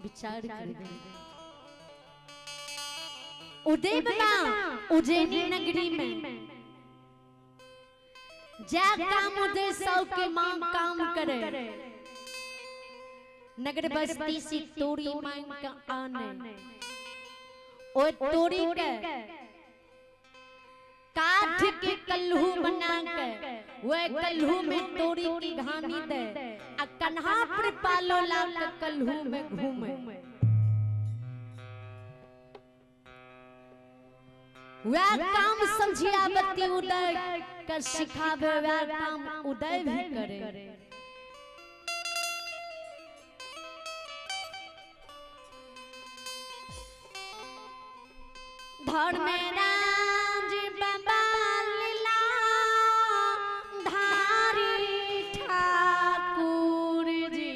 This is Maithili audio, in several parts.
विचार करबै। उदय बाबा उज्जैनी नगरी में जा काम उदय सौ के मां काम करे, नगर बस्ती से तोरी मांग के आने, ओ तोरी के काठ के कल्हू बना के वह कल्हू में तोरी की घानी दे आ कन्हा पर पालो ला के कल्हू में घूमे। वह काम समझियावती उदय का सिखावे, वह काम उदय भी करे। धर्मराज बाबा लीला धारी ठाकुर जी,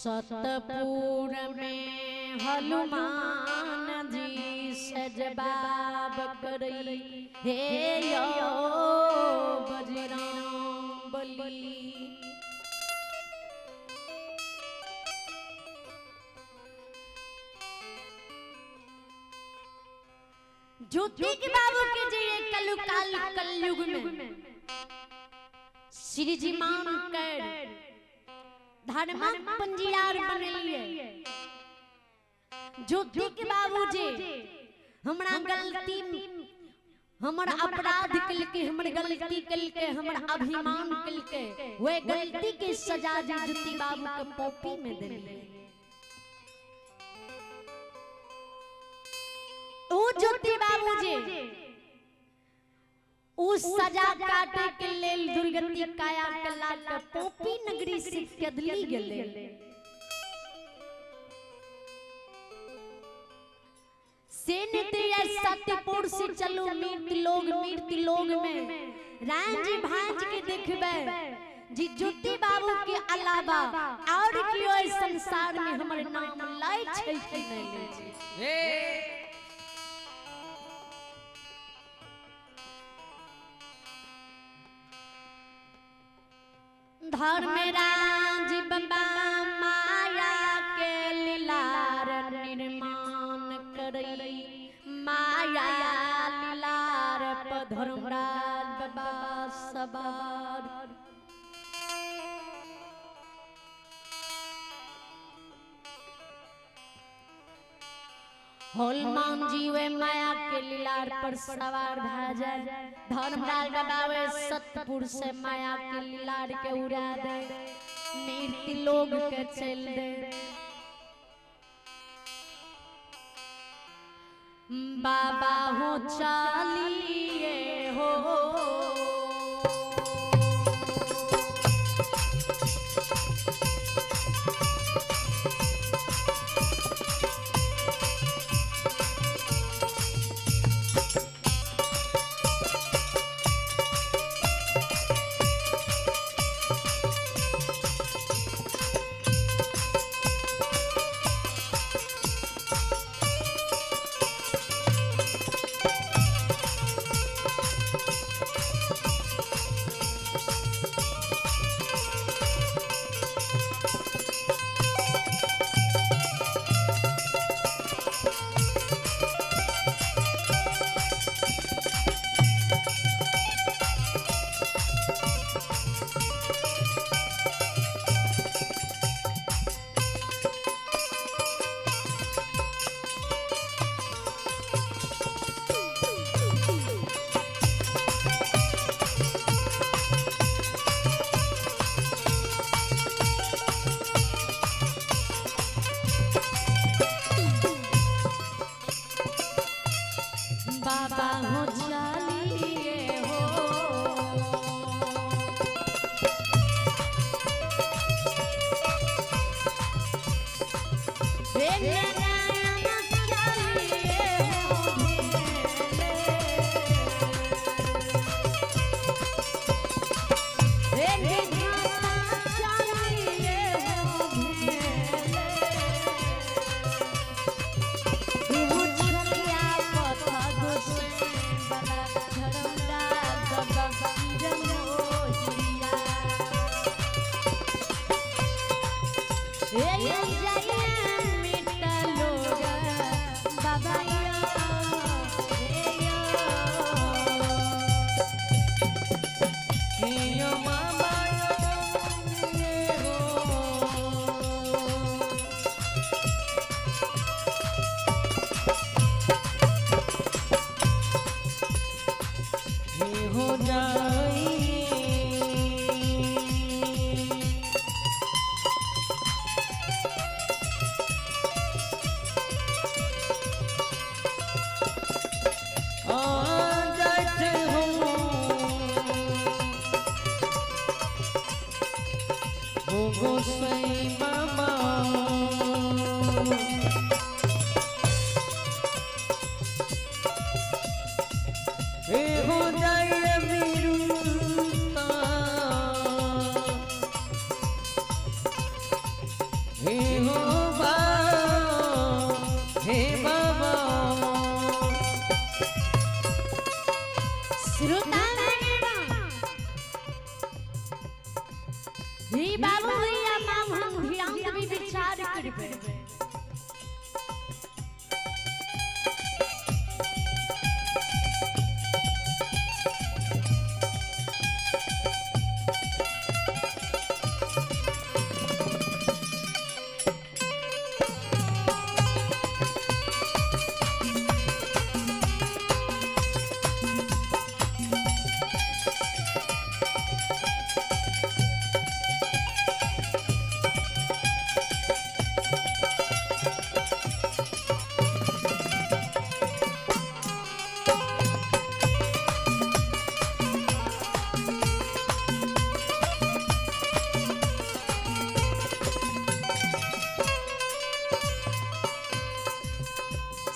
सतपुर में हनुमान जी से जवाब करई, हे यो बजरंग बली। ज्योति के बाबू के जी कलुकाल कलयुग में श्री जी मान कर धर्मक पंजियार बनलिए। ज्योति के बाबू जी हमरा गलती, हमर अपराध कलके, हमर गलती कलके, हमर अभिमान कलके, वे गलती के सजा ज्योति बाबू के पॉपी में दिलिए। ओ ज्योति बाबू जी उस सजा काटे के लेल दुर्गति काया कला के पोपी नगरी से कदली गेले। सत्यपुर से चलू मृत लोग में राम जी भांज के देखबे जी ज्योति बाबू के अलावा और क्यों इस संसार में हमर नाम लै छै कि नहीं लै छै। धर्मराज बाबा माया के लीलार निर्माण करई, माया लीलार पर धर्मराज बाबा सवार। हनुमान जी वे माया के लीलार पर सवार भा जाए, धर्मराज बाबा वे सतपुर से माया के लीलार के उड़ा दे, मृत्यु लोग के चल दे। बाबा हो चालिए हो, बाबा हो चालिए हो। बाबा रमोहिया। ए जाए मिट लोग बाबा यो हे यो। हे यो मामा ये हो। हे हो जाई। आ जात हो गोसाई बाबा। हे हो जाए बिरुता, हे हो बा, हे बाबा। श्रोता ही बाबू भैया माम हम ध्यान भी विचार करबे।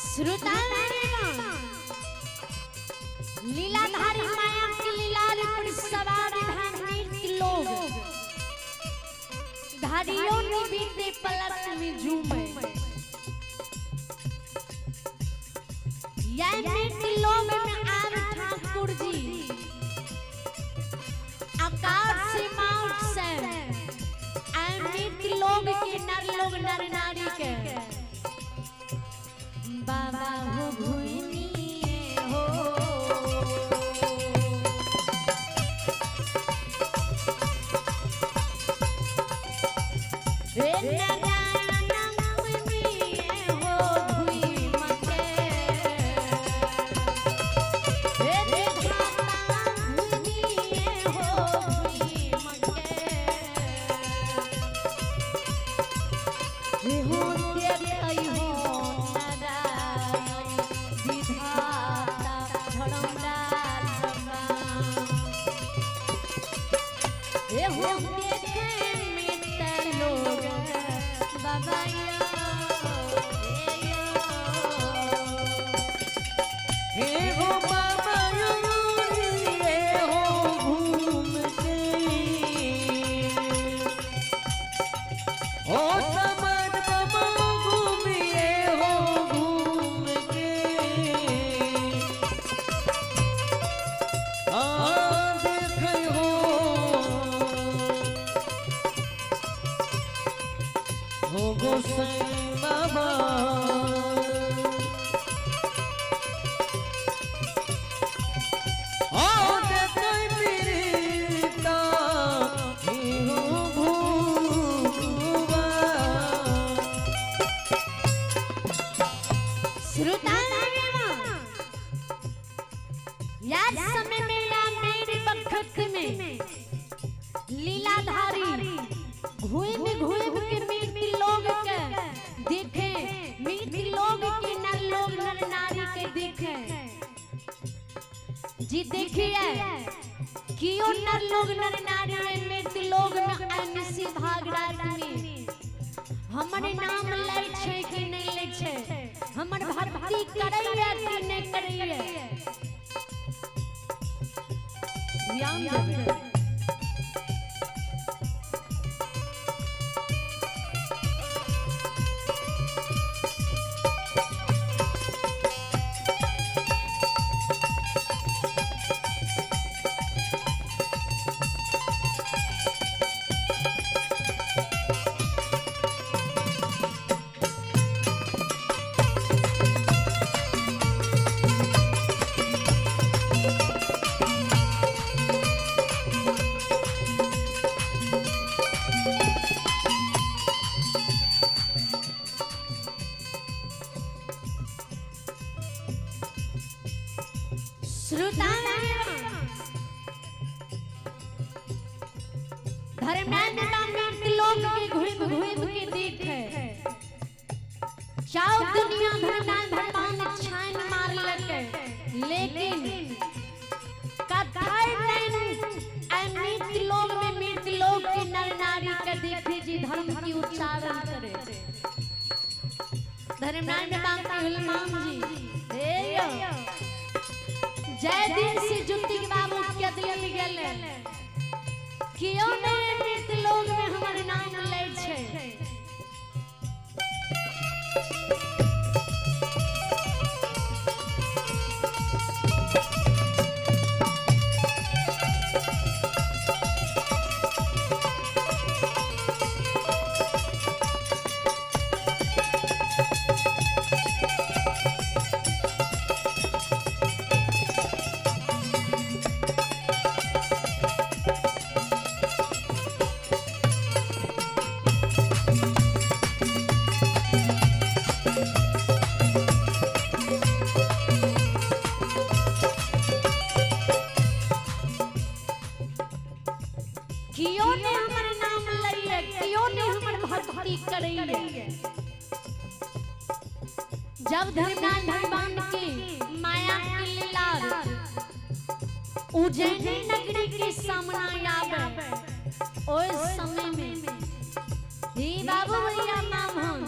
श्रोता लीलाधारी माया के लीलाल पर सवार धार्मिक लोग धारियों ने बीते पलक में झूमे। यह मृत लोग में आर ठाकुर जी आकाश से माउट से आए मृत लोग के नर लोग नर नारी के बाबा हो घुमिए हो। हे नारायण घुमिए हो घुम के, हे विधाता घुमिए हो घुम के। हे हो देखै हो नारायण विधाता धर्मलाल राम। हे हो देखे मित लोग बाबा यो हे यो। हे हो बाबा ये हो घूमते, ओ समर बाबा घूमिए हो घूम के। आ देख हो गोसाई बाबा। ओ देखै पीरिता, हे हो भूवा। श्रोता यार समय में या मेरे वक्त में लीलाधारी घूम घूम के मृत लोग के देखे, मृत लोग के नर लोग नर नारी के देखे। जी देखिए क्यों नर लोग नर नारी में मृत लोग में अनिसी भाग रात में हमर नाम लै छै कि नहीं लै छै, हमर भक्ति करैया कि नहीं करैया। ध्यान देबै। श्रोता धर्मनारायण बाबा लोक के घूम घूम के देखे चाव दुनिया धर्मनारायण भगवान छान मार लके, लेकिन कथाई मृत लोक में मृत लोक के नर नारी के देखे जी धर्म की उच्चारण करे। धर्मनारायण बाबा हनुमान जी हे यो जय दिन से ज्योति बाबू के दिल गेले क्यों नहीं मृत लोक में हमर नाम लै छै। क्यों ने हमर नाम लइए, क्यों ने हमर भक्ति करइए। जब धर्मनारायण भगवान की माया की लीला उज्जैनी नगरी के सामना आवे ओए समय में ही बाबू भैया नाम हम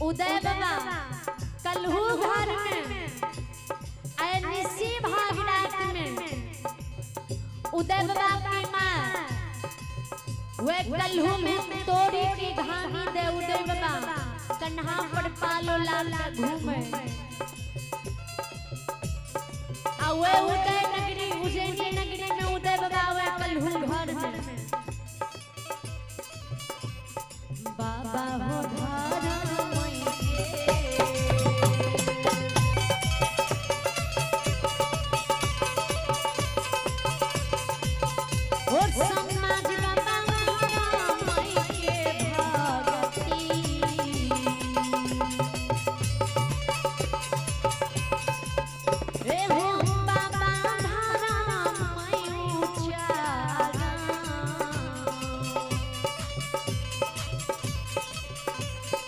उदय बाबा कलहू घर में आए निशी भाग रात में उदय बाबा की माँ वे कलहू में तोड़ी की घानी दे उदय बाबा कन्हा पर पालो लाल घूमे। आ वे उदय नगरी उज्जैनी नगरी में उदय बाबा वे कलहू घर में बाबा हो धर्म के और समाज बाबा मई के भगती हे हो बाबा धारा मई उचारा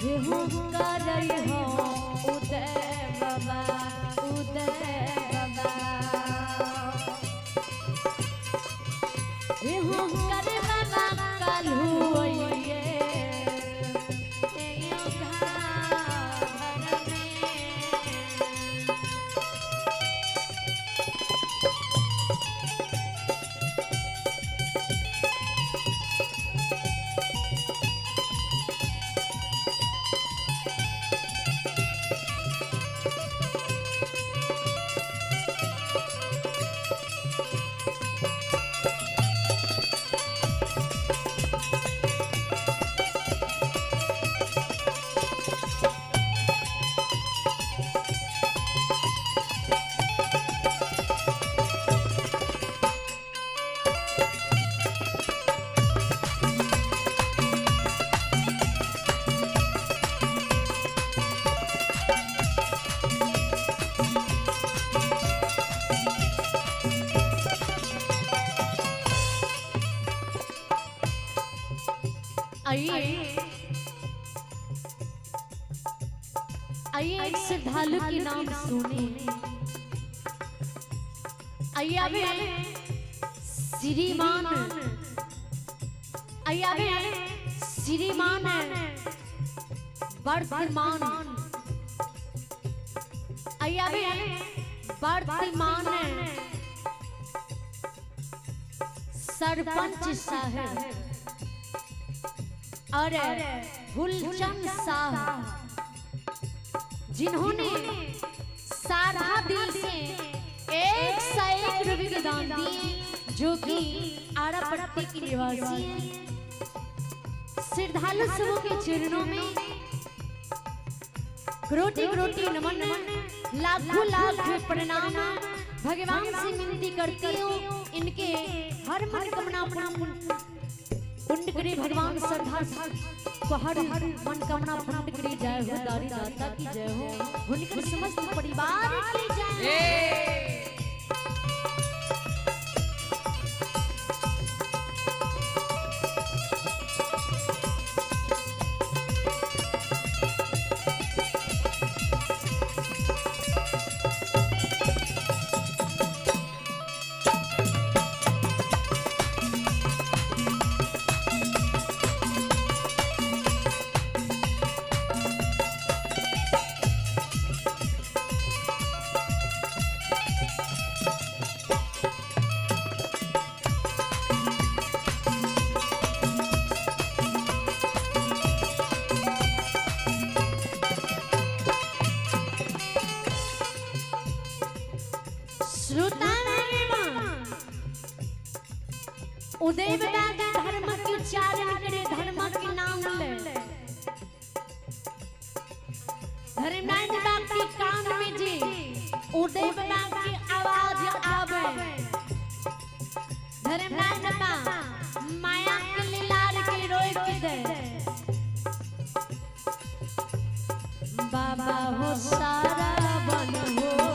हे हो करई हो उदय बाबा उदय बाबा हो करे बाबा कलहू ये घर में। आइए आइए एक श्रद्धालु के नाम सुने। आइए अभी श्रीमान, आइए अभी श्रीमान वर्तमान, आइए अभी वर्तमान सरपंच साहब और गुलचंद साहब, जिन्होंने सारा दिल से 101 रुपये के दान दिए, जो कि आरापट्टी के निवासी हैं। श्रद्धालु सबों के चरणों में कोटि कोटि नमन, लाखों लाख प्रणाम। भगवान से विनती करती हूँ इनके हर मनोकामना पुण्य करे भगवान श्रद्धा को हर मनोकामना पूर्ण करे। जय हो दारी दाता की जय हो, उनके समस्त परिवार की जय हो। उदय बाबा धर्म के उच्चारण करे, धर्म के नाम ले। धर्मनारायण बाबा के कान में जी उदय बाबा की आवाज आवे। धर्मनारायण बाबा माया के लीलार के रोक दे। बाबा हो सारा बन हो।